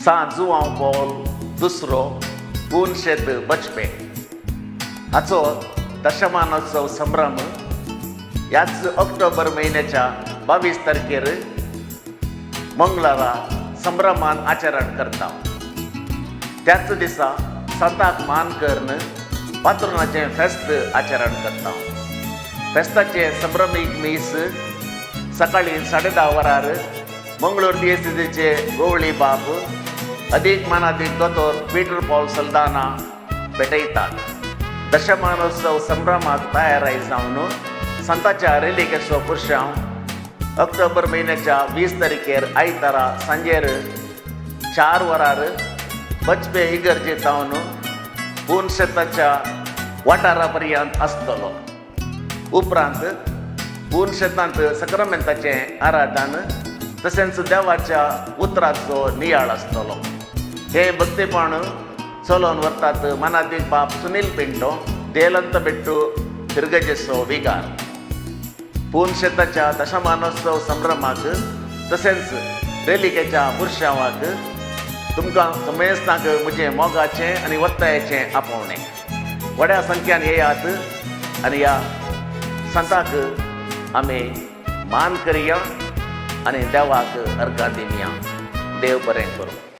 सां जुआंव पॉल दुसरो, पून शेत बचपे हाचो दशमानोत्सव संभ्रम ह्याच ऑक्टोबर म्हयन्याच्या 22 तारखेर मंगळारा संभ्रमान आचरण करता. त्याच दिसा संताक मान करून पात्रोनाचें फेस्त आचरण करता. फेस्ताचें संभ्रमीक मीस सकाळी 10:30 वरार मंगळूर दियेसीचे गोवळी बाब अदीक मानादीक दोतोर पीटर पॉल सल्दाना भेटयतात. दशमानोत्सव संभ्रमाक तयाराय जावन संताच्या रेलिकेचो पुरशांव ऑक्टोबर म्हयन्याच्या 20 तारखेर आयतारा सांजेर 4 वरार बचपे इगर्जे जावन पून शेताच्या वाठारा पर्यंत आसतलो. उपरांत पून शेतांत सक्रमेंताचें आराधन तशेंच देवाच्या उतराचो नियाळ आसतलो. हें भक्तीपण चलोवन व्हरतात मनादीक बाप सुनील पिंटो, देलंत बेट्टू फिरगजेचो विगार. पून शेताच्या दशमानोत्सव संभ्रमाक तशेंच रेलिकेच्या पुरशांवाक तुमकां समेस्तांक म्हजें मोगाचें आनी वत्तायेचें आपोवणें. व्हड्या संख्यान येयात आनी ह्या संताक आमी मान करया आनी देवाक अर्गां दिवया. देव बरें करूं.